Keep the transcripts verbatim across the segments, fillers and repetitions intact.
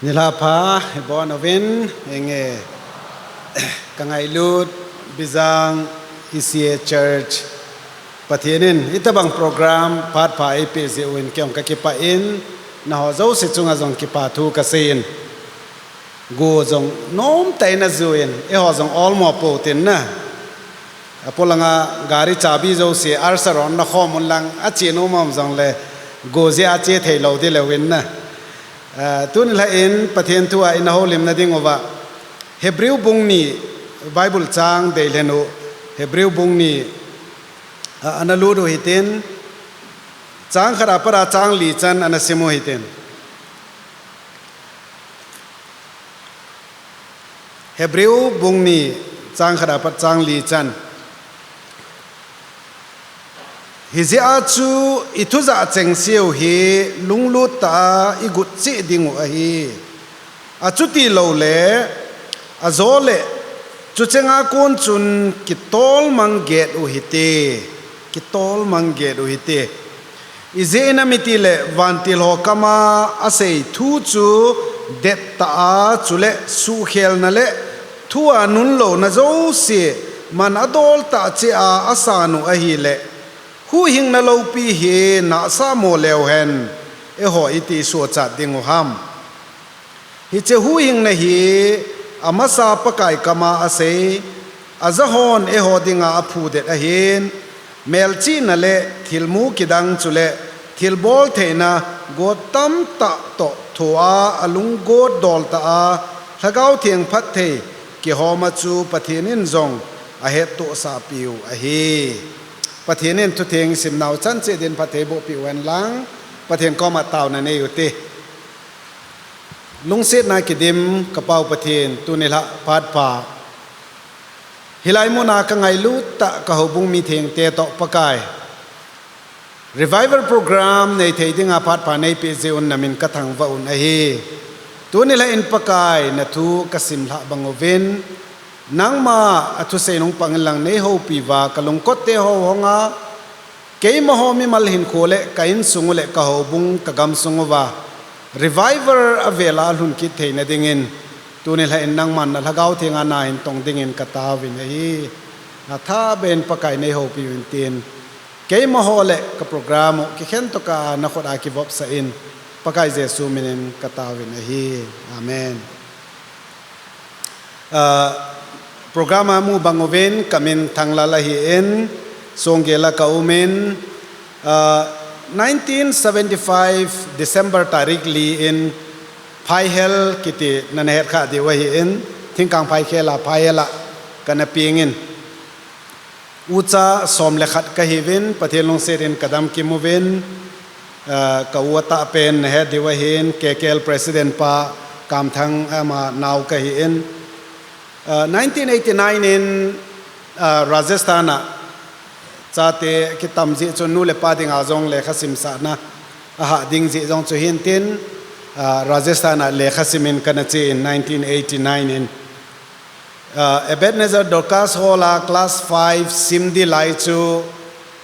Nilhah pha, ibon uvin, enge, ka ngailut, Bijang, E C A Church, Pathen in, itobang program, phat pha eipeh jeh uvin, kei jong ka kipah in, nangho jouse chunga jong kipa thu ka sei in. Go jong nomtah in ajuiyin, eiho jong olmo pou tin na. Apolanga gari chabi jouse, arsa ron na khom un lang, ache nom um jongle, go jeh a che thei lou ding leu in na. Ah, tuni lha in Pathen thu a ina houlimna ding uva. Hebrew bung ni Bible chang dei lhenu. Hebrew bung ni, ah, ana lut u hitin. Chang khat a pat a chang li chan ana sim u hitin. Hebrew bung ni chang khat a pat chang li chan. Hijeh a chu i thujah chengse u hi lunglut tah a i got cheh ding u ahi. Achuti lou le, ajo le, chuchenga kon chun kitol mang get u hite, kitol mang get u hite. Ijeh inem itile vantil ho kama asei thu chu det tah a, chule suhkhelna le thu a nunlouna jouse man adol tah cheh a asan u ahile, huhhingna loupi hi nahsah mo leu hen, eiho iti i sochat ding u ham. Hiche huhhingna hi amasa Pakai kama asei, aja hon eiho dinga aphudet ahin, melchihna le thilmu kidang chule thilbol theina got tamtah toh thoa alunggot dol tah a, Lhagao Theng phatthei kihoma chu Pathen in jong ahettohsahpiu ahi. Pathen in thutheng simnau chan cheh din phatthei bohpiu hen lang, Pathen koma taona nei u hite. Lungsetna kidim ka Pau Pathen, tuni lha phat pha. Hilai muna ka ngailut tah ka houbung mithengte toh Pakai. Revival program nei thei dinga phat pha neipeh jeh un namin ka thangvah un ahi. Tuni lha in Pakai na thu ka sim lhah bang uvin. Nangma a thusei nung pang in lang nei houpi uva ka lungkot te ho honga. Keima ho mimal hinkho le ka insung u le ka houbung ka gamsung uva revival a vela lhun kit theina dingin, tuni lha in nangman na Lhagao Theng a na hin tong dingin ka taovin ahi. Na thaben Pakai nei houpi uvin tin. Keima ho le ka program u kikhen toh ka na khut a kivopsah in Pakai Jesu minin ka taovin ahi. Amen. Ah, program a mu bang uvin, ka min Thanglal ahin, Songgel a ka um in, ah, nineteen seventy-five December tarik li in, Phaihel kiti na na het kha diu ahin, Thingkang Phaikhel a Phaihel a ka na peng in. Ucha som le khat ka hiuvin, Pathen lungset in ka damkim uvin, ah, ka u atah pen na het diu ahin, K K L President pa Kamthang ama nao ka hi in. Ah, nineteen eighty-nine in, ah, Rajasthan a chate kitam jeh chun nu le pa dinga jong lekha simsahna ahah ding jeh jong chu hin tin, ah, Rajasthan a lekha sim in ka na che in nineteen eighty-nine in. Ah, Ebenezer Dorcas Hall a class five sim di lai chu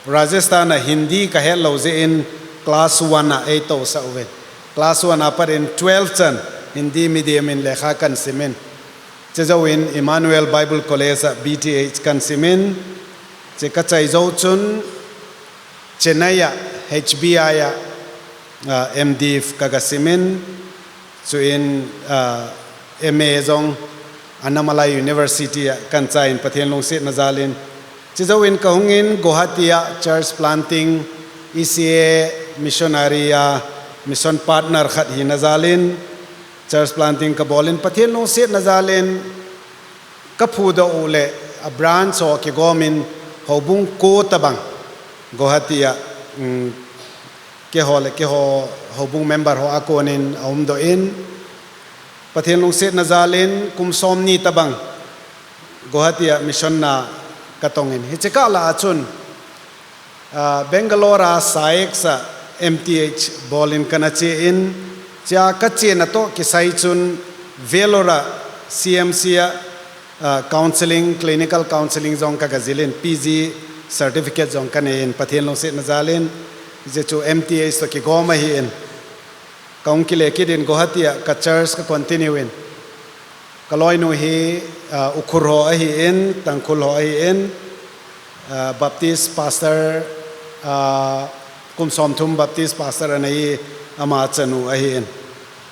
Rajasthan a Hindi ka het lou jeh in class one a ei tousah uvin. Class one a pat in twelve chan Hindi medium in lekha kan sim in. Chejou in Emmanuel Bible College a B T H kan sim in. Che ka chai jou chun Chennai a H B I a, ah, M.Div ka ga sim in, chuin, ah, M A jong Annamalai University a kan chai in Pathen lungsetna jal in. Chejou in ka hung in Guwahati a church planting, E C A missionary a mission partner khat hina jal in, church planting ka bol in Pathen lungsetna jal in, ka phudoh u le a branch ho kigom in houbung ko tabang Guwahati a, um, keiho le keiho houbung member ho a kon in a umdoh in Pathen lungsetna jal in kum somni tabang Guwahati a mission na ka tong in. Hiche kah lah a chun, ah, Bangalore a SAICS a M T H bol in ka na che in, chea ka chena toh kisai chun Vellore a C M C a, ah, counseling, clinical counseling jong ka ga jil in P G certificate jong ka nei in Pathen lungsetna jal in, hiche chu M T H toh kigom ahi in. Kahung kile kit in Guwahati a ka church ka continue in. Ka loinu hi, ah, Ukhrul ho ahi in, Tangkhul ho ahi in, ah, Baptist pastor, ah, kum somthum Baptist pastor ana hi ama chanu ahi in.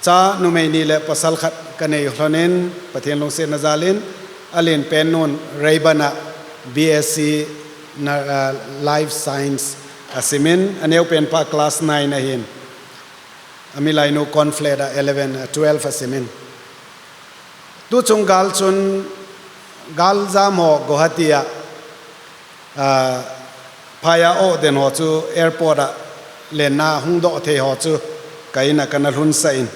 Cha numei ni le pasal khat ka nei lhon in, Pathen lungsetna jal in, alen pen nun Rayburn a B S C na, ah, Life Science asim in, aneo pen pa class nine ahi in. Amilai nu Cornflake a eleven, ah, twelve asim in. Tuchung gal chun, gal jam ho Guwahati a, ah, phai a o den ho chu airport a lenna hung doh thei ho chu ka in a kana lhun sah in.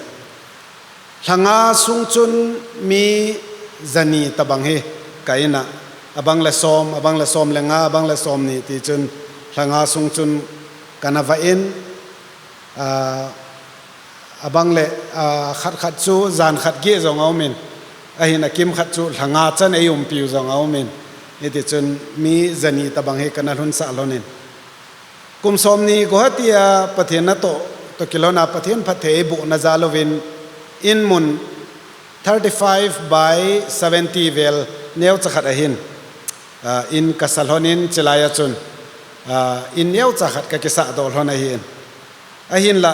Lha nga sung chun mi jani tabang hi ka in a, abang le som, abang le som le nga, abang le som ni ti chun lha nga sung chun kana va in, ah, abang le, ah, khat khat chu jan khat geh jong a um in, ahin akim khat chu lha nga chan ei umpiu jong a um in, hiti chun mi jani tabang hi kana lhun sah lhon in. Kum somni Guwahati a Pathen natoh toh kilhon a Pathen phatthei ei boh na jal uvin, in mun thirty-five by seventy vel neocha khat ahin, ah, in ka sa lhon in chilai a chun, ah, in neocha khat ka kisah doh lhon ahi in. Ahinla,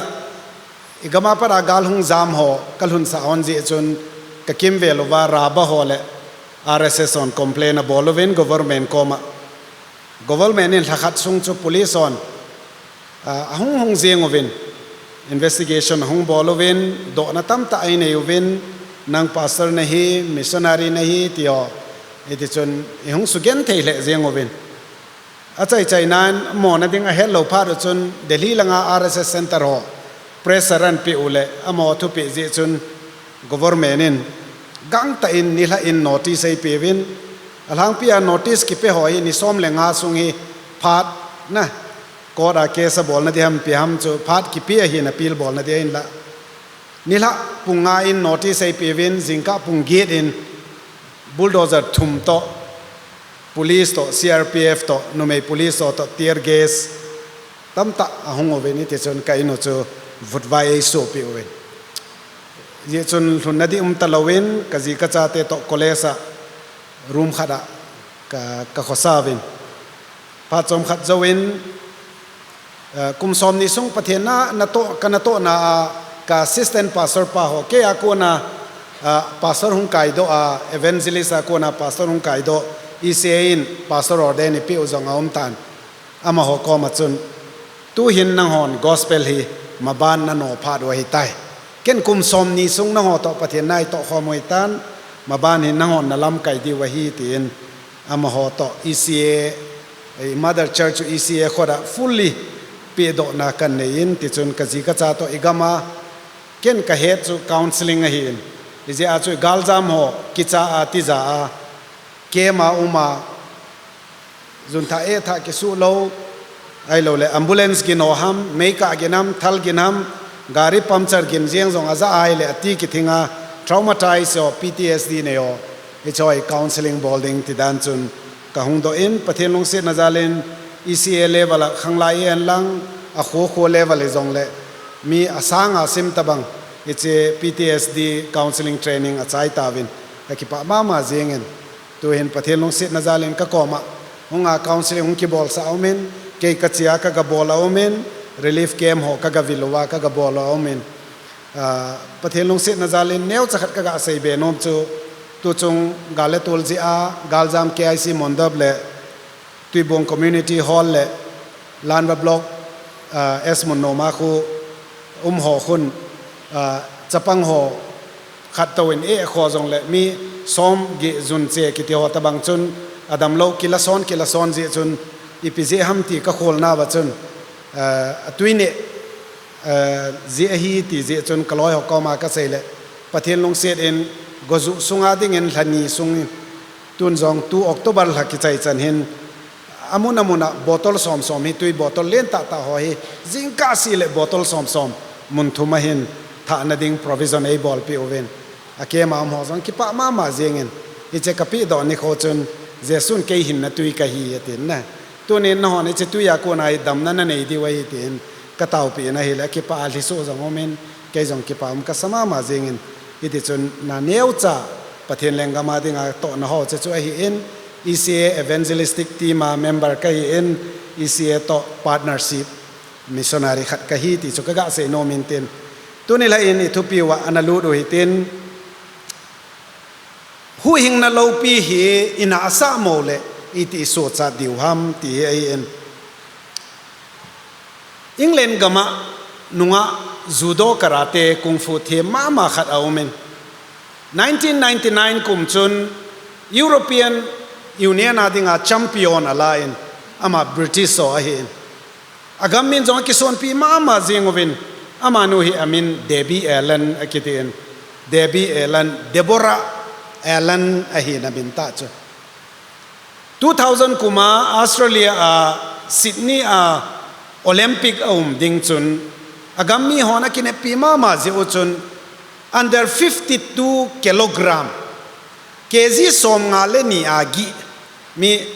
i gam a pat a gal hung jam ho ka lhun sah hon jeh chun ka kimvel uva rabba ho le R S S hon complain a bol uvin government koma. Government in lha khat sung chu police hon, ah, ahung hung jeng uvin, investigation ahung bol uvin, dohna tamtah ei nei uvin, nang pastor na hi, missionary na hi, ti ho, hiti chun i hung sugenthei lheh jeng uvin. Achai chai nan, mona ding ahet lou phat u chun, Delhi langa R S S center ho, pressure an pe u le, amaho thupeh jeh chun, government in, gangtah in, nilhah in notice ei pe uvin, alhangpi a notice kipe ho hi, ni som le nga sung hi, phat na, court a case a bolna di ham, ipi ham chu, phat kipe ahin appeal bolna di ahin la. Nilhah pung nga in notice ei pe uvin, jingkah pung get in, bulldozer thum toh, police toh, C R P F toh, numei police toh, toh tear gas tamtah ahung uvin, hiti chun ka in u chu vutvai ei sopi uvin. Hijeh chun lhunna di um talou in, ka ji ka chate toh college a room khat a ka, ka khosa uvin. Phat chomkhat jouvin, eh, kum somni sung Pathen na, natoh, ka natohna a, ka assistant pastor pa ho, kei a kona, ah, pastor hung kaidoh a, evangelist a kona pastor hung kaidoh, E C A in pastor ordain eipeh u jong aum tan. Amaho koma chun, tuhin nanghon gospel hi maban nano phat u ahitai. Ken kum somni sung nangho toh Pathen na itoh khom u ahitan, maban hi nanghon nalamkai diu ahi, tin amaho toh E C A, eh, mother church chu E C A khut a fully pehdohna kan nei in, tichun ka ji ka cha toh i gam a, ken ka het chu counselling ahin. Hijeh a chu i galjam ho kicha a, tija a, camp a um a, jun thah eh thah kisuh lou, ahilou le ambulance gin ho ham, meikah gin ham, thal gin ham, gari puncture gin jeng jong aja ahile ati kithing a, traumatize ho, P T S D nei ho, hiche ho hi counselling bol ding ti dan chun ka hung doh in, Pathen lungsetna jal in E C A level a khanglai en lang, akho kho level hijongle mi asang a sim tabang hiche P T S D counselling training achai tauvin, ka kipah mama jeng in. Tuhin Pathen lungsetna jal in ka koma hung a counselling hung kibolsah a um in, kei ka che a ka gabol a um in, relief camp ho ka gavil uva ka gabol a um in. Ah, Pathen lungsetna jal in neocha khat ka gasei be nom chu, tuchung gal le tol jeh a, galjam K I C Mondop le Tuibuong Community Hall le Lanva Block, ah, S Munnom a khu um ho khun, ah, chapang ho khat touvin eh kho jongle mi som geh jun che kiti ho tabang chun adamlou, kilason, kilason jeh chun ipi jeh ham ti ka kholna uva chun, ah, atui neh, ah, jeh ahi ti jeh chun ka loi ho koma ka sei le Pathen lungset in gojuh sunga dingin lha ni sung in, tun jong tu October lha kichai chan hin, amun amun a bottle som som hi, tui bottle len tah tah ho hi, jingkah seh le bottle som som mun thum a hin thahna ding provision eibolpeh uvin. A camp a um ho jong kipah mama jeng in, hiche ka pehdoh nikho chun, Jesun kei hinna tui kahi atin na. Tunin nahon hiche tui a kona hi damna nanei diu ahi tin ka taopeh in ahile, akipah a lhisoh jong um in, Kei jong kipa um kasa mama jingin, hiti chun na neocha Pathen lenggam a dinga tohna ho chu chu ahi in, E C A evangelistic team a member kahi in, E C A toh partnership missionary khat kahi ti chu kaga sei nom in tin. Tuni la in i thupi uva ana lut u hitin, huhhingna loupi hi ina asa mo le iti i sochat diu ham ti hi ahi in. England gam a nungah judo karate kung fu them mama khat a um in. Nineteen ninety-nine kum chun European Union a dinga champion ala in ama British ho ahi in. Agam min jong akisonpi mama jing uvin, amanu hi amin Debbie Allen akiti in. Debbie Allen, Deborah Allen ahi na min ta chu. Two thousand kum a Australia a Sydney a Olympic a um ding chun, agam mi hon akinepi mama jeh u chun under fifty-two kilogram, K G somnga le ni a gih, mi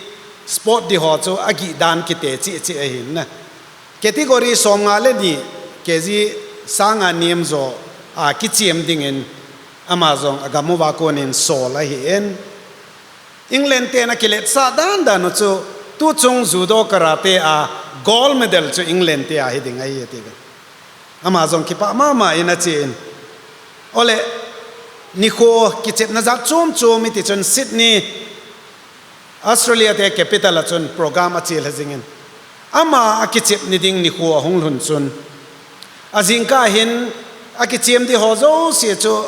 sport di ho chu agih dan kite cheh cheh ahin na. Category somnga le ni, K G sanga nem jo a kichem dingin ama jong agam uva konin sol ahi in. England ten akiletsah dan dan u chu, tuchung judo karate a gold medal chu England te ahi ding ahi ati ve. Ama jong kipa mama in ache in. Ole, nikho kichepna jat chom chom iti chun Sydney, Australia te capital a chun program achel ha jingin. Ama akichep ni ding nikho ahung lhun chun, ajingkah hin akichem di ho jouse chu,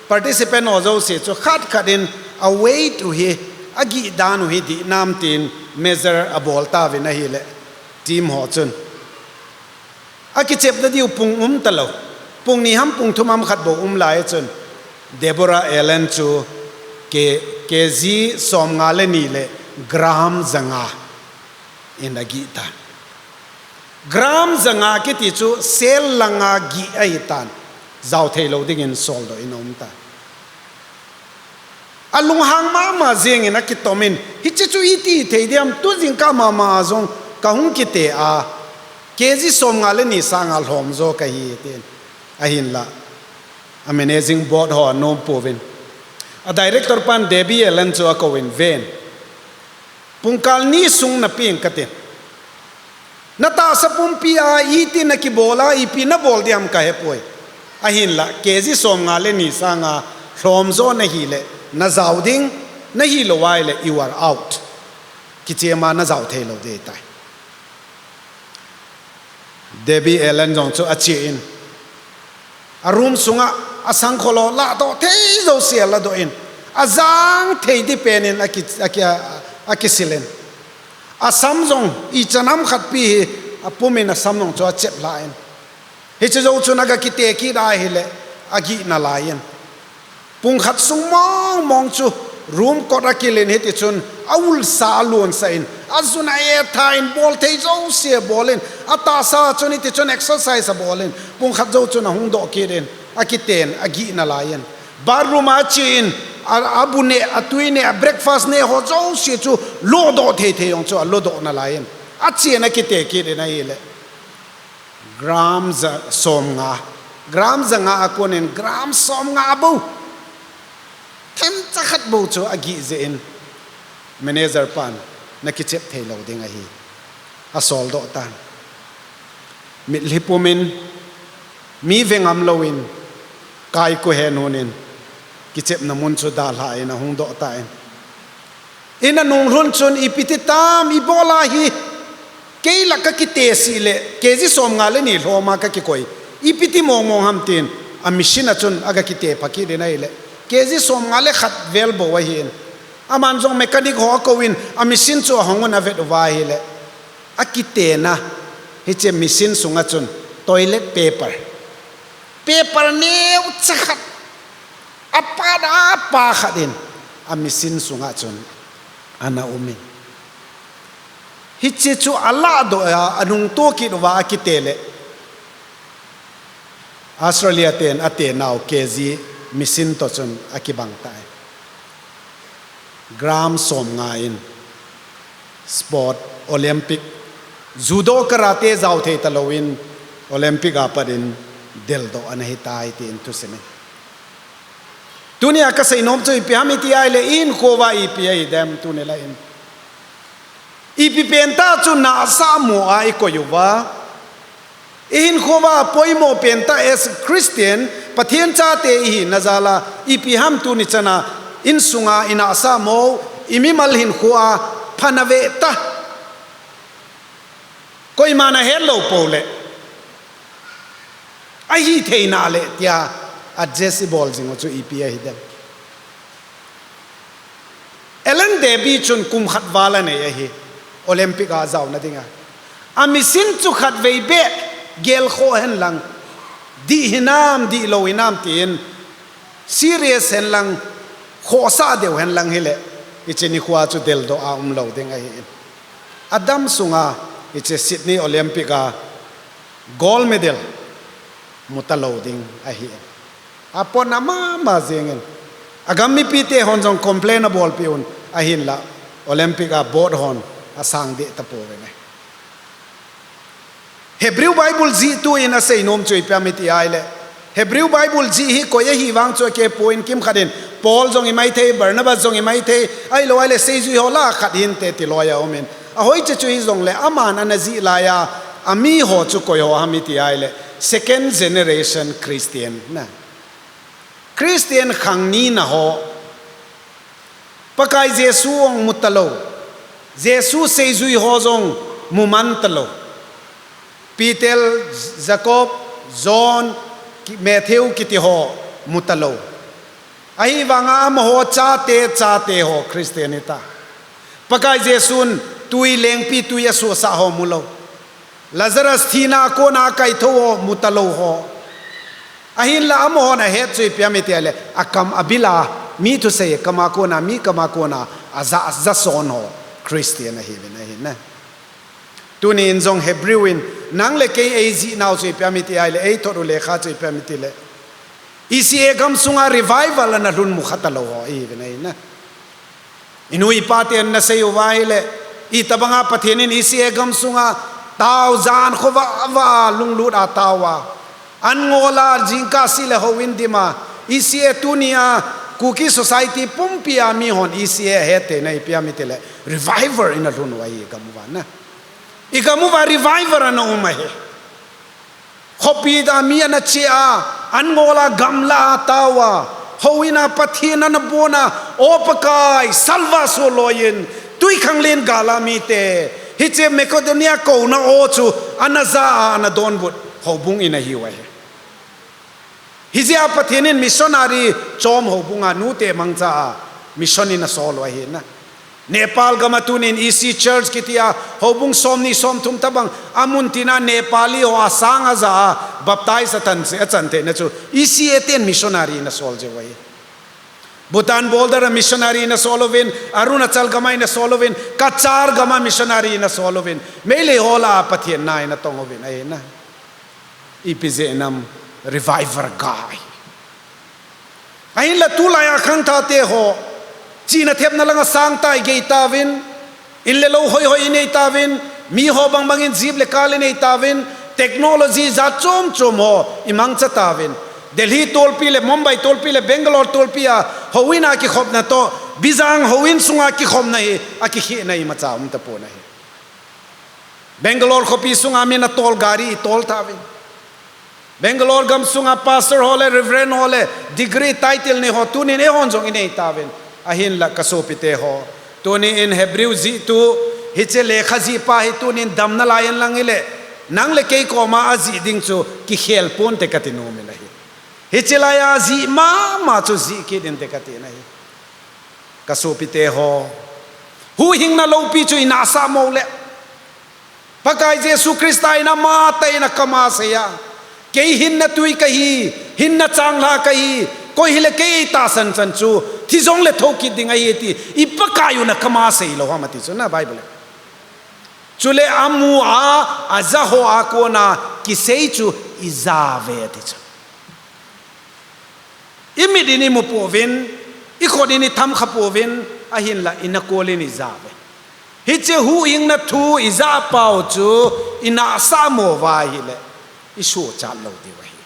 participant ho jouse chu khat khat in a weight u hi, agih dan u hi dih nam tin measure abol tauvin ahile, team ho chun akichepna diu pung um talou, pung ni ham pung thum ham khat bou um lai chun, Deborah Allen chu K-, K G somnga le ni le gram janga in agih tan. Gram janga kiti chu sel langa gih ahi tan. Jao theilou dingin soldoh in aum tan. Alunghang mama jengin akitom in, hiche chu iti thei diam, tu jingkah mama jong kahung kite a, K G somnga le ni sanga lhom jo kahi tin. Ahinla, a managing board ho anom pouvin, a director pan Debbie Allen chu akouvin, ven, pungkal ni sung napeng katin. Natahsa pumpi a iti nakibol a, ipi nabol diam kahepoi. Ahinla, K G somnga le ni sanga lhom jo nahile, najao ding, nahilou ahile, you are out. Kichema najao theilou ding tai. Debbie Allen jong chu ache in, a room sunga asangkhol ho ladoh thei jouse aladoh in, ajang thei di pen in aki, aki, akisil in. Asam jong ichan ham khat pi hi apum in asam jong chu achep lha in. Hiche jou chun aga kite kit ahile, agih nalai in. Pung khat sung mong mong chu room kot akil in hiti chun aulsa alunsah in, ajun a-e tha in, bol thei jouse abol in, atahsa chun hiti chun exercise abol in, pung khat jou chun ahung doh kit in, akiten, agih nalai in. Bathroom a ache in, a, abu neh, atui neh, a breakfast neh ho jouse chu lodoh thei thei jong chu alodoh nalai in. Ache in akite kit in ahile, gram ja, somnga, gram janga a konin gram somnga bou, themcha khat bou chu agih jeh in, manager pan, nakichep theilou ding ahi, asoldoh tan. Mitlhi pum in, mi ve ngam louvin, kaiku hen hun in, kichepna mun chu dalha in ahung doh tan. In anung lhun chun, ipi ti tam, ibol ahi, kei la kakite sih le, K G somnga le ni lhom a kakikoi, ipi ti mong mong ham tin, a machine a chun aga kite pha kit in ahile, K G somnga le khat vel bou ahin. Aman jong mechanic ho akouvin, a machine chu ahong un avet uva ahile, akitena, hiche machine sunga chun toilet paper, paper neocha khat, apat apa khat in, a machine sunga chun ana um in. Hiche chu aladoh a, anungto kit uva akite le, Australia ten atenau K G machine toh chun akibang tai. Gram somnga in sport, Olympic, judo, karate jao thei talouvin, Olympic a pat in deldoh ana hitai tin thusim in. Tunia kasei nom chu ipi ham iti ahile, ihinkhouva ipi ahi dem tuni lai in. Ipi pentah chu nahsah mo a ikoi uva, ihinkhouva poimo pentah as Christian, Pathen chate ihina jal a, ipi ham tuni chana insunga inahsah mo, imimal hinkhoa phanave ta. Koiman ahetlou pou le, ahi theina le tia adjust ibol jing u chu ipi ahi dem. Alan Davey chun kum khat val anei ahi, Olympic a jaona dinga. A machine chu khatvei beh gelkhoh henlang, dih hinam, dihlou hinam tin, serious henlang, khohsah deu henlang hile, hiche nikhoa chu deldoh a umlou ding ahi in. Adam sunga hiche Sydney Olympic a gold medal mutalou ding ahi in. Apona mama jengin. Agam mipite hon jong complain abolpeh un, ahinla Olympic a board hon asangdeh tapouvin ahi. Hebrew Bible jihtu in asei nom chu ipi ham iti ahile, Hebrew Bible jih hi koi ahi vang chu akipeh poi, kimkhat in Paul jong imaithei, Barnabas jong imaithei, ahilou ahile seijui ho lah a khat hinte ti loi aumin. Ahoiche chu hijongle aman ana jih laiya, amiho chu koiho ham iti ahile, second generation Christian na. Christian khang nina ho. Pakai Jesu jong mutalou, Jesu seijui ho jong muman talou. Peter, Jacob, John, Matthew kiti ho mutalou. Ahivanga amaho chate chate ho Christian hita. Pakai Jesun twi lengpi twi asosah ho mulou, Lazarus thina a kona akaithou ho mutalou ho. Ahinla amahon ahet chu ipi ham iti ahile, akam abil a, mi thusei kam a kona, mi kam a kona ajah, ajah son ho Christian ahiuvin ahi na. Tunin jong Hebrew in nang le kei eijih nau chu ipi ham iti ahile, eithot u lekha chu ipi ham itile, E C A gamsunga revival ana lhun mukha talou ho ihiuvin ahi na. Inu ipa ten nasei uva ahile, itobanga Pathen in E C A gamsunga tao jan khovah vah a lunglut a tao a, an ngol a jingkah seh le houin dim a, E C A tunia Kuki society pumpia mihon E C A ahet theina ipi ham itile, revival in alhun u ahi gam uva na. Igam uva revival ana um ahi. Khopi a mi ana che a, an ngol a gamla a tao a, houin a Pathen ana bon a, O Pakai, salvation loiyin, twikhanglen gal a mite, hiche Macedonia kouna o chu ana ja a, ana donbut houbung in ahiu ahi. Hijeh a Pathen in missionary chom houbunga nute mangcha a mission in asol u ahi na. Nepal gam a tunin E C Church kitia houbung somni somthum tobang amun tina Nepali ho asang aja a baptize achan, achan theina chu E C A ten missionary in asol jeh u ahi. Bhutan border a missionary in asol uvin, Arunachal gam a in asol uvin, Cachar gam a missionary in asol uvin, Meitei ho lah a Pathen na in atong uvin ahi na. Ipi jeh nam, revival ga ahi. Ahinla tulai a khangthah te ho, chihna thepna langa sangtah igei tauvin, in le lou hoihoi inei tauvin, miho bangbang in jeep le car inei tauvin, technology jat chom chom ho imangcha tauvin, Delhi tolpi le, Mumbai tolpi le, Bangalore tolpi a houin a kikhopna toh, Bijang houin sunga kikhopna hi akikhehna imacha um tapon ahi. Bangalore khopi sunga min atol gari itol tauvin. Bangalore gamsunga pastor ho le, reverend ho le, degree title nei ho tunin eihon jong inei tauvin. Ahinla kasopite ho, tunin Hebrew jihtu, hiche lekha jihpa hi tunin damna lai in lang hile, nang le kei koma ajih ding chu kikhel ponte kati nom in ahi. Hiche laiya jih mama chu jih kit inte katina ahi. Kasopite ho, huhhingna loupi chu inahsah mo le, Pakai Jesu Christa in amatah in akam a asei a, kei hinna twi kahi, hinna changlhah kahi, koi hile kei eitahsan chan chu thi jongle thou kit ding ahi ti i Pakai un akam a asei lou ham ati chu na Bible in. Chule amu a, aja ho a kona kisei chu ija uve ati chu. Imit in imu pouvin, ikhut in itham kha pouvin, ahinla inakol in ija uve. Hiche huhhingna thu ijah pau chu inahsah mo uva ahile, isuhchat lou diu ahi.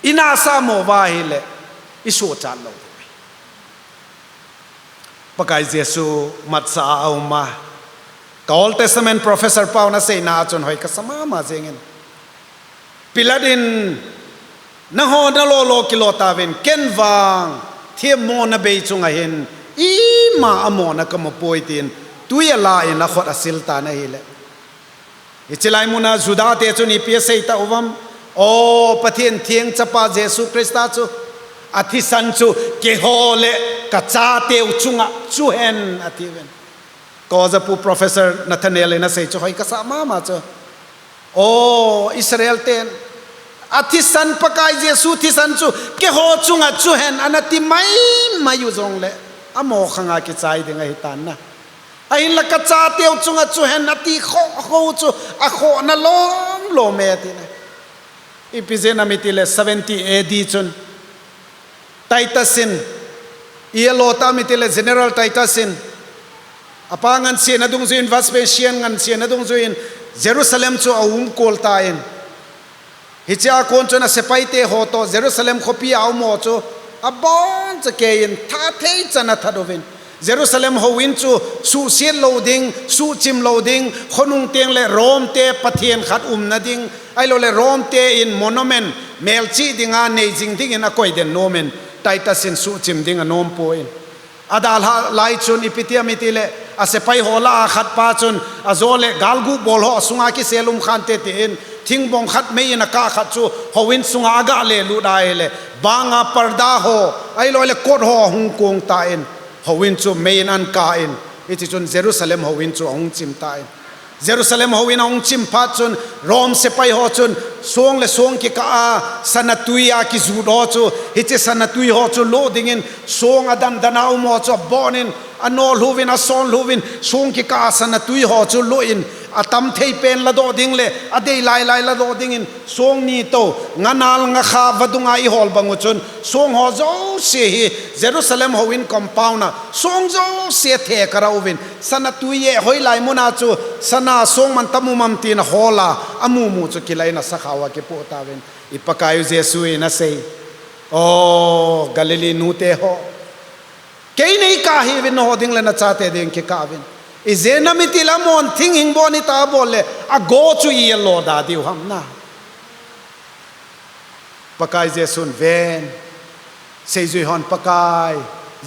Inasa mo va hile, isuhchat lou. Pakai Jesu matsa a auma. Ka Old Testament professor pau na seina chun hoi kasa mama jengin. Pilat in, nangho nalolo kilo tauvin, ken vang themmo nabei chunga hin ima amona kamu poi tin, tui ala in akhut asil tan ahile. Hiche lai muna Juda te chun ipi asei tauvam? O, Pathen theng chapa Jesu Christa chu, athisan chu keiho le kachateu chunga chuhen atiuvin. Ka oja pu Professor Nathaniel in asei chu hoi kasa mama chu. O, Israel ten, athisan Pakai Jesu thisan chu keiho chunga chuhen anati maimai u jongle, amo khanga kichai ding ahitan na. Ahinla kachateu chunga chuhen ati khoh khoh chu akhohna lom lom e tina. Ipi jeh ham itile seventy A D chun Titus in, ialo tam itile General Titus in, apa ngansena dungjuiyin, Vespasian ngansena dungjuiyin Jerusalem chu aumkol tan. Hichea kon chun asepai teho toh Jerusalem khopi a um ho chu aboncha keiyin thathei chan athat uvin. Jerusalem houin chu suhset lou ding, suhchim lou ding, khonung tengle Rome te pathen khat umna ding, ahiloule Rome te in monument, melchih dinga nei jing dingin akoi den nomin, Titus in suhchim ding anompon. Adalhah lai chun ipi ti ham itile, asepai ho lah a khat pa chun, ajole galguh bol ho asunga kisel um khante tin, thingbong khat meiyin akah khat chu houin sunga agah lelut ahile, banga parda ho, ahiloule kot ho ahung kong tan, houin chu meiyin ahin kah in, hiti chun Jerusalem houin chu ahung chim tan. Jerusalem houin ahung chim phat chun, Rome sepai ho chun song le song kikah a sana tui a kijut ho chu, hiche sana tui ho chu loh dingin song adan dan a um ho chu abonin, anoh lhuvin, ason lhuvin, song kikah a sana tui ho chu loh in, atam thei pen ladoh ding le adei lai lai ladoh dingin, song ni to, nga nal nga kha vadunga ihol bang u chun, song ho jouse hi Jerusalem houin compound a, song jouse thekar a uvin, sana tui e hoilai muna chu sana song man tam um am tin ahol a, amu mu chu kilai in asakhao a kipoh tauvin. I Pakai u Jesu in asei, O Galilee nu teho, kei nei kah hiuvin, naho ding le nachate ding kikah uvin. Ijeh ham itile amon thinghing bon ita abol le, ago chu ialo da diu ham na. Pakai Jesun ven, seijui hon Pakai,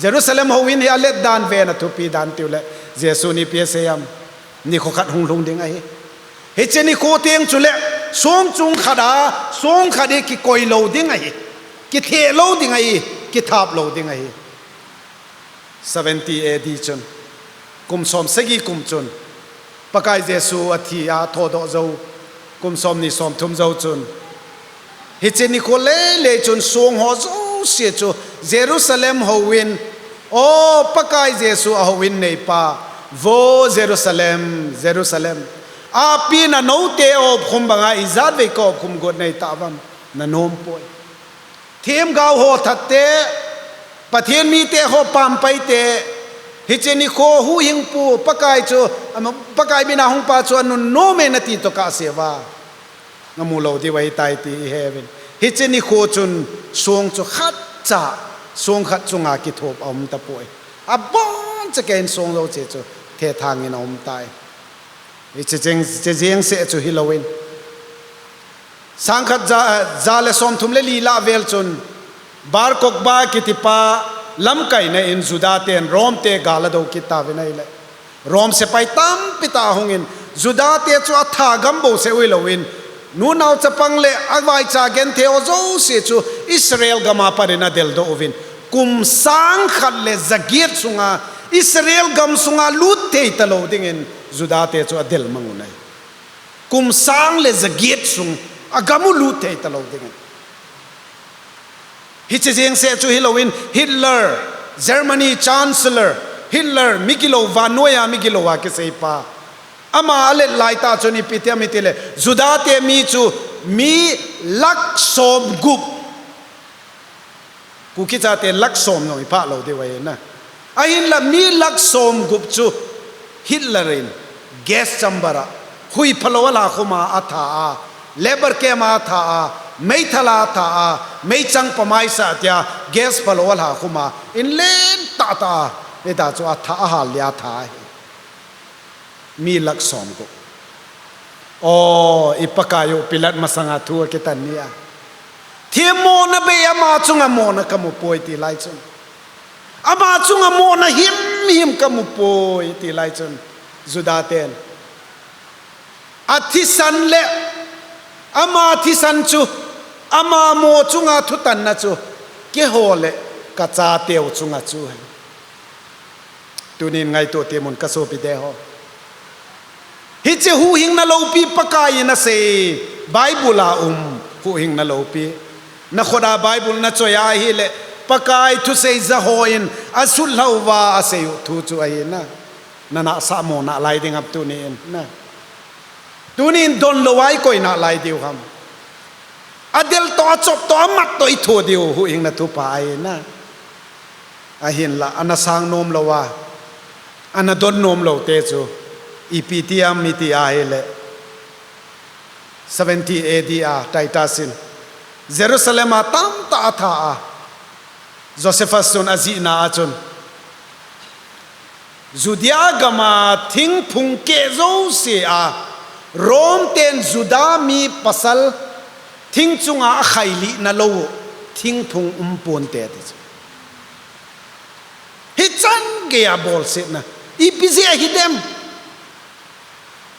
Jerusalem houin hi alet dan ven, athupi dan tiu le, Jesun ipi asei ham? Nikho khat hung lhung ding ahi. Hiche nikho teng chule, song chung khat a, song khat hi kikoi lou ding ahi. Kitheh lou ding ahi, kithap lou ding ahi. Seventy A D chun, kum som sagi kum chun, Pakai Jesu athi a thodoh jou, kum som ni som thum jou chun, hiche nikho lele chun song ho jouse chu Jerusalem houin, O Pakai Jesu ahouin neipa, Vo Jerusalem, Jerusalem, api nanoute aopkhum banga ijat vei kaopkhum got nei tauvam, nanom poi. Themgao ho thatte, Pathen mite ho pampai te, hiche nikho huhhingpu Pakai chu, ama, Pakai mina hungpa chu anunnom e nati toh kasei uva, namu lou diu ahitai ti iheuvin. Hiche nikho chun song chu khatcha, song khat chunga kithop aum tapoi. Aboncha keiyin song jouse chu thethangin aum tai. Hiche jeng, hiche jeng seh chu hilouvin, sang khat ja, ja le som thum le li lah vel chun, Bar Kokhba kitipa lamkaina in Juda ten Rome te gal adou kit tauvin ahile, Rome sepai tampi tah ahungin, Juda te chu atha gam bouseh u hilouvin, nunao chapang le avaicha genthei ho jouse chu Israel gam a pat in adeldoh uvin, kum sang khat le ja get sunga Israel gam sunga lut thei talou dingin Juda te chu adel mang u ahi. Kum sang le ja get sung agam u lut thei talou dingin. Hiche jeng seh chu hilouvin Hitler, Germany Chancellor Hitler, migilou, vannoiya migilou a kiseipa, ama alet laitah chun ipi ti ham itile, Juda te mi chu mi lakh som gup, Kuki chate lakh som jong iphah lou diu ahi na. Ahinla mi lakh som gup chu Hitler in gas chamber a, hui phalou alhakhum a atha a, labour camp a atha a, Meithal a tha a, meichang pamaisa tia, gas palou alha khum a, in len tah tah a, hita chu atha, ahal lia tha ahi. Mi lakh som gup. O, i Pakai u Pilat masanga thu akitan ni a. Themmona bei ama chunga mona kamu poi ti lai chun. Ama chunga mona himhim kamu poi ti lai chun. Juda ten. Athisan le, ama thisan chu, ama mo chunga thutanna chu, keiho le kachateu chunga chu. Tunin ngaito temun kasopite ho. Hiche huhhingna loupi Pakai in asei, Bible a um, huhhingna loupi. Nakhut a Bible nachoi ahile, Pakai thusei ja hon, asutlhah uva asei u thu chu ahi na. Nanahsah mo nalai ding ham tunin na. Tunin donlou a ikoi nalai diu ham. Adel toh, achop toh, amat toh itho diu huhhingna thupha ahi na. Ahinla, ana sang nom lou a, ana don nom lou te chu, ipi ti ham iti ahile, seventy A D a Titus in, Jerusalem a tamtah atha a, Josephus chun ajihna a chun, Judea gam a thingphung keh jouse a, Rome ten Juda mi pasal thing chunga akhailih nalou, thingphung um ponte ti chu. Hichan geiya bolsetna, ipi jeh ahi dem.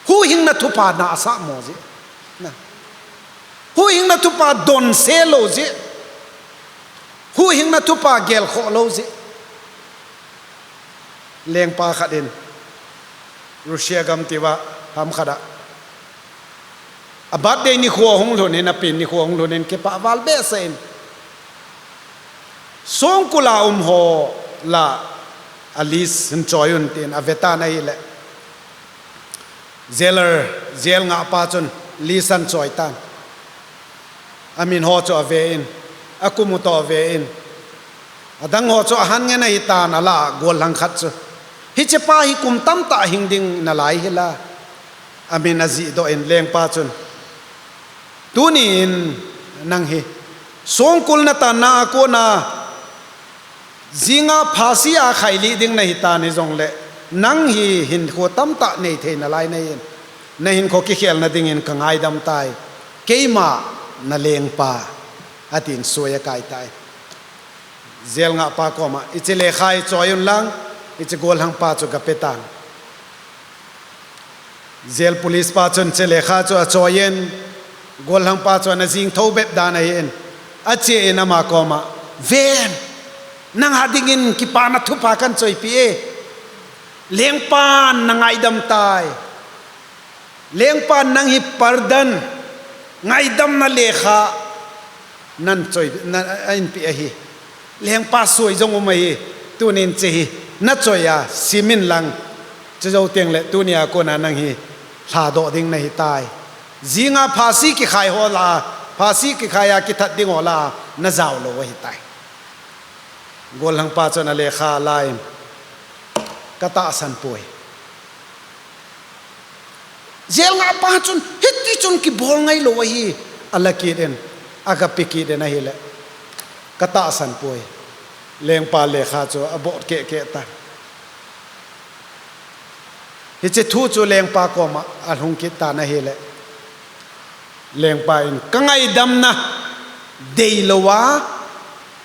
Huhhingna thupha nahsah mo jeh. Na. Huhhingna thupha donse lou jeh. Huhhingna thupha gelkhoh lou jeh. Lengpa khat in, Russia gam tiva ham khat a. A birthday nikho hung lhun in, apen nikho hung lhun in, kipah val behseh in. Songkul a um ho lah a list hin choi un tin, avetan ahile. Jailer, jail ngahpa chun list ahin choi tan. Amin ho chu ave in, akum u toh ave in. Adang ho chu ahan ngen ahitan, alah a gollhang khat chu. Hichepa hi kum tamtah hing ding nalai hila. Amin ajihdoh in lengpa chun. Tunin nang hi songkul natanna a kona jinga phasi a khailih ding nahitan hijongle, nang hi hinkho tamtah neithei nalai nahin, nahinkho kikhelna dingin kangaidam tai. Keima nalengpa, atin soi akai tai. Jail ngahpa koma, hiche lekha hi choi unlang, hiche gollhangpa chu gapetan. Jail police pa chun hiche lekha chu achoiyin, gollhangpa chu ana jingthou bep dan ahin, achein ama koma, ven, nanga dingin kipana thupha kahin choipeh e, lengpan nangaidam tai. Lengpan nang hi pardon, ngaidamna lekha, nahin choi, na, ahinpeh ahi. Lengpa soi jong um ahi, tunin hiche hi, nachoi a, simin lang, chujou tengle, tunia kona nang hi, lhadoh ding nahitai. Jinga phasi kikhai ho lah a, phasi kikhai a kithat ding ho lah a, najao lou ahitai. Gollhangpa chun alekha alaiyin, katahsan poi. Jail ngahpa chun, hiti chun kibol ngailou ahi, ala kit in, agape kit in ahile, katahsan poi. Lengpa lekha chu abot keh keh tan. Hiche thu chu lengpa koma alhung kit tan ahile. Lengpa in, kangaidamna deilou a,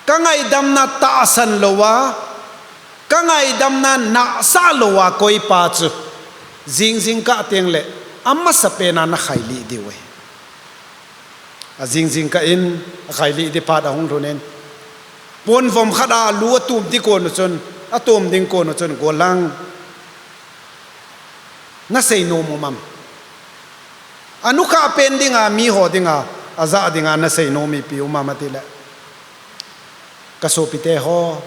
kangaidamna tahsan lou a, kangaidamna nahsah lou a koipa chu, jing jingkah tengle, amasapen a nakhailih diu ahi. Ajing jingkah in, akhailih ding phat ahung lhun in, ponvom khat a alu atom ding kon u chun, atom ding kon u chun, gollhang, nasei nom um am? Anukhah pen dinga, miho dinga, ajah dinga, nasei nom ipi um am atile. Kasopite ho.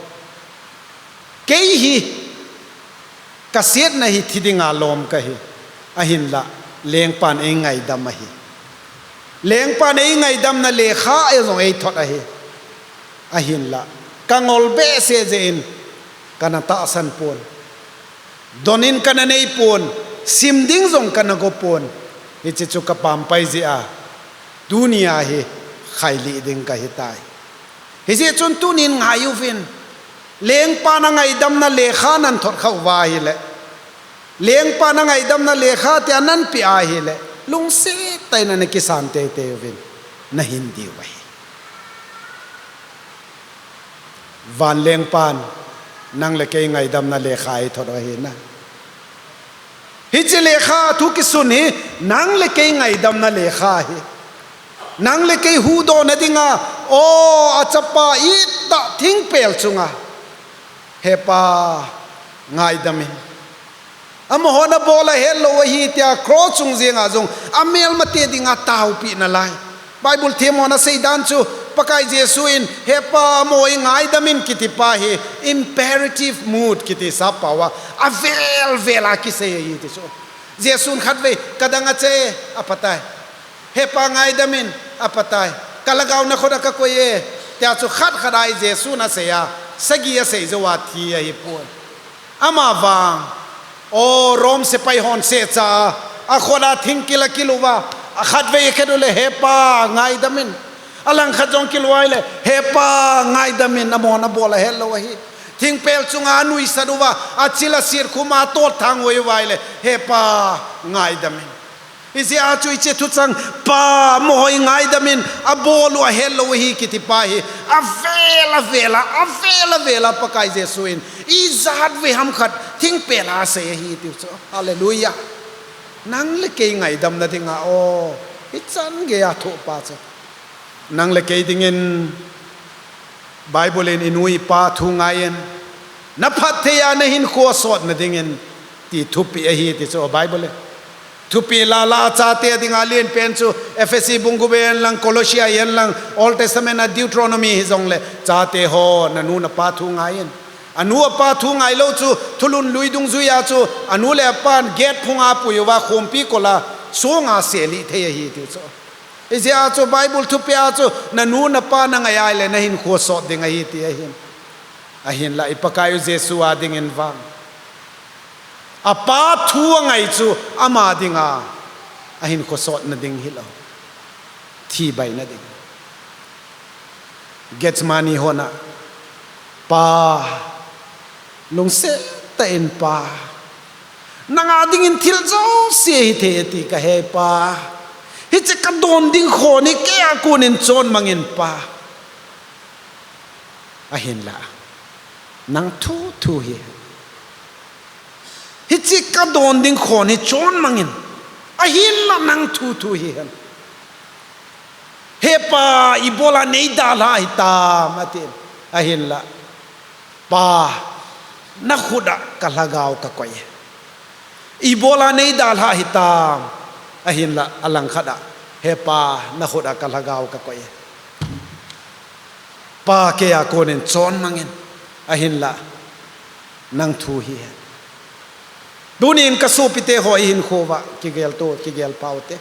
Kei hi, kasetna hi thi dinga lom kahi. Ahinla, lengpan eingaidam ahi. Lengpan eingaidamna lekha jong eithot ahi. Ahinla, kangol behseh jeh in, kana tahsan pon. Don in kana nei pon, sim ding jong kana go pon. Hiche chu kapampai jeh a, tunia hi, khailih ding kahitai. Hijeh chun tunin ngaiuvin. Lengpan angaidamna lekha nathot khauva ahile, lengpan angaidamna lekha tia napeh ahile, lungset tah in nakisan teitei uvin, nahin diu ahi. Van lengpan nang le kei ngaidamna lekha eithot u ahi na. Hiche lekha thu kisun hi nang le kei ngaidamna lekha ahi. Nang le kei huhdohna dinga, o, achapa itah thingpel chunga, He Pa, ngaidamin. Amahon abol ahetlou ahi tia cross chung jenga jong amelmate dinga taopeh nalai. Bible themhon asei dan chu, Pakai Jesu in, He Pa, amaho hi ngaidamin kiti pa hi imperative mood kiti sappao a, avel vel a kisei ahi ti chu. Jesun khatvei, kadang ache, apatai. He Pa, ngaidamin, apatai. Kalhagao nakhut a kakoi e, tia chu khat khat a hi Jesun asei a, sagi asei jouva thi ahipoi. Amavang, o, Rome sepai hon sehcha a, akhut a thingkil akil uva, akhatvei akhet ule, He Pa, ngaidamin. Alangkhat jong kil uva ahile, He Pa, ngaidamin, amahon abol ahetlou ahi. Thingpel chunga anuisat uva, achil aset khum a atotthang hoi uva ahile, He Pa, ngaidamin. Hijeh a chu hiche thuchang, Pa, amaho hi ngaidamin, abol u ahetlou ahi kiti pa hi, avel avel a, avel avel a Pakai Jesu in ijat vei ham khat thingpel a asei ahi tiu chu. Hallelujah. Nang le kei ngaidamna dinga, o, ichan geiya thoh pa chu. Nang le kei dingin Bible in inu ipa thu ngai in, naphatthei a nahinkho sotna dingin ti thupeh ahi ti chu Bible in. Thupeh lala a chate dinga lenpen chu Ephesi bung gup a hen lang, Colossae a hen lang, Old Testament a Deuteronomy hijongle, chate ho, nanu napa thu ngai in. Anu apa thu ngailou chu thulhun lui dungjuia chu anu le apan gate phunga apui uva khompi kol a songa selih thei ahi ti chu. Hijeh a chu Bible thupeh a chu nanu napa nangai ahile nahinkho sot ding ahi ti ahin. Ahinla i Pakaiu Jesu a dingin vang, apa thu angai chu ama dinga ahinkho sotna ding hilou, thi baina ding. Gethsemane hon a, Pa, lungset tah in Pa, nanga dingin thil jouse hithei ati kahe Pa. Hiche kadon ding khon hi keia konin chonmangin Pa. Ahinla, nang thu thu hihen. Hiche kadon ding khon hi chonmangin, ahinla nang thu thu hihen. He Pa, ibola neidalha hitam atin. Ahinla, Pa, nakhut a kalhagao kakoi e. Ibola neidalha hitam. Ahinla, alangkhat a, He Pa, nakhut a kalhagao kakoi e. Pa, keia konin chonmangin, ahinla nang thu hihen. Tunin kasopite ho, ihinkhouva kigelto, kigelpao te,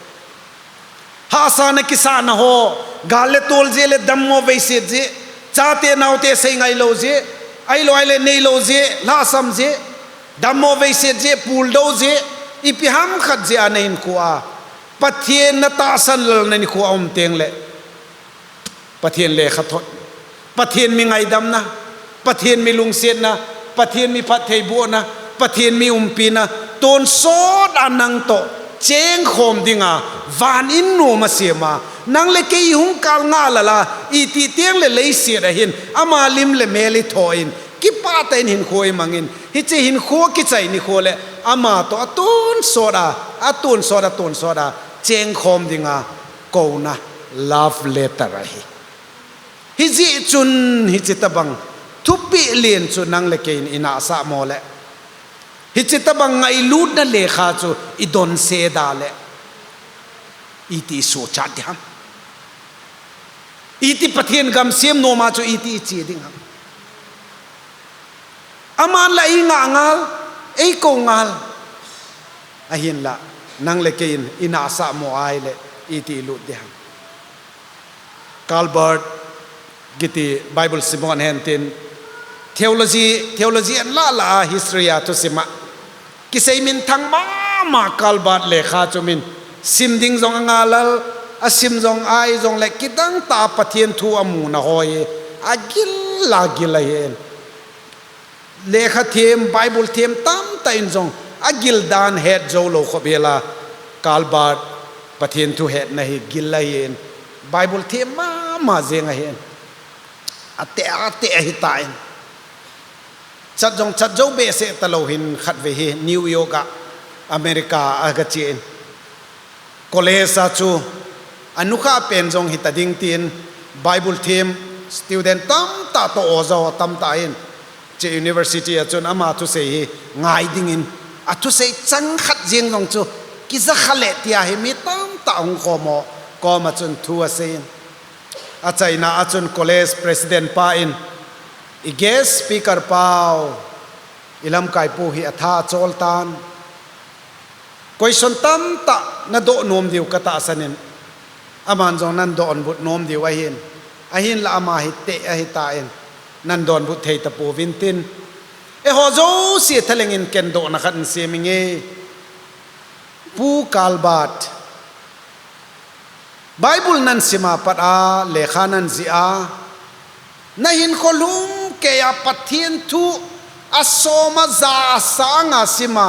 hahsana kisahna ho, gal le tol jeh le dammo veiset jeh, chate naote seingailou jeh, ahilou ahile neilou jeh, lhahsam jeh, dammo veiset jeh, puldou jeh, ipi ham khat jeh a nahinkho a Pathen natahsan lalna nikho aum tengle, Pathen lekhathot, Pathen mi ngaidamna, Pathen mi lungsetna, Pathen mi phattheibohna, Pathen mi umpina, tonsot a nangtoh chengkhom dinga van in nom asema, nang le kei ihung kal ngahlal a, itih tengle leiset ahin ama lim le mel ithoh in, kipah tah in hinkho imangin, hiche hinkho kichai nikho le amatoh atonsot a, atonsot a, tonsot a chengkhom dinga kouna, love letter ahi. Hijeh chun hiche tobang thupeh len chu nang le keiin inahsah mo le, hiche tobang ngailutna lekha chu idonse da le, iti isuhchat ding ham? Iti Pathen gam sem noma chu iti iche ding ham? Aman la eingah ngal, eikou ngal. Ahinla, nang le keiin inahsah mo ahile, iti ilut ding ham? Karl Barth kiti Bible simhon hen tin, theology, theology en lah lah a history a thusim a kisei minthang mama Karl Barth lekha chu min sim ding jong angahlal, Asim jong ai jongle kidang tah a Pathen thu amu na ho hi agil la gil ahin. Lekha them, Bible them tamtah in jong agil dan het jou lou khop hel a, Karl Barth Pathen thu hetna hi gil ahin. Bible them mama jeng ahin. Ateh ateh ahitan. Chat jong chat jou behseh talou hin khatvei hi New York a, America a aga che in. College a chu anukha pen jong hita ding tin Bible them student tamtah toh oja ho tamtah in. Che university a chun ama thusei hi ngai dingin, athusei chang khat jeng jong chu kija kha le tia hi mi tamtah hung khom ho koma chun thu asei in. Achaina a chun college president pa in, "I guest speaker pau, i lamkai pu hi atha achol tan. Question tamtah nadoh nom diu katahsan in, aman jong nan donbut nom diu ahin. Ahinla ama hi teh ahitan, nan donbut thei tapouvin tin. Eiho jouse thalheng in ken dohna khat in sem inge. Pu Karl Barth, Bible nan sim a pat a, lekha nan jih a, nahinkho lhumkeiya Pathen thu asom a, ja a, sang a sim a,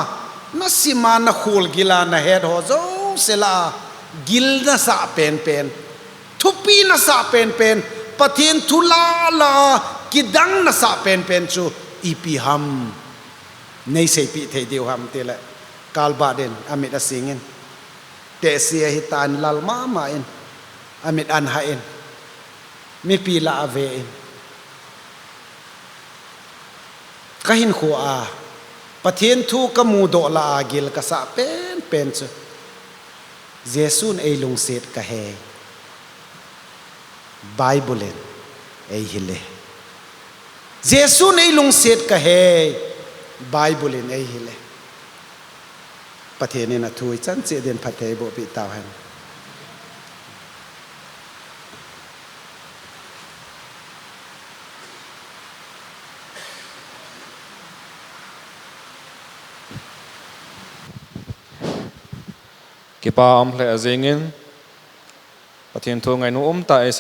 nasim a, nakhol gil a, nahet ho jouse lah a gil nasah penpen, thupi nasah penpen, Pathen thu lah lah a kidang nasah penpen chu ipi ham? Neiseipeh thei diu ham?" tile, Karl Barth in amit asing in, tehse ahitan, lal mama in, amit anha in, mipi lah a ave in, "Kahinkho a Pathen thu kamudoh lah a gil kasah penpen chu Jesun eilungset kahei, Bible in eihil e. Jesun eilungset kahei, Bible in eihil e." Pathen in athu ichan cheh din phatthei eiboh peh tauhen. Kipa um lheh jeng in, Pathen thu ngainu umtah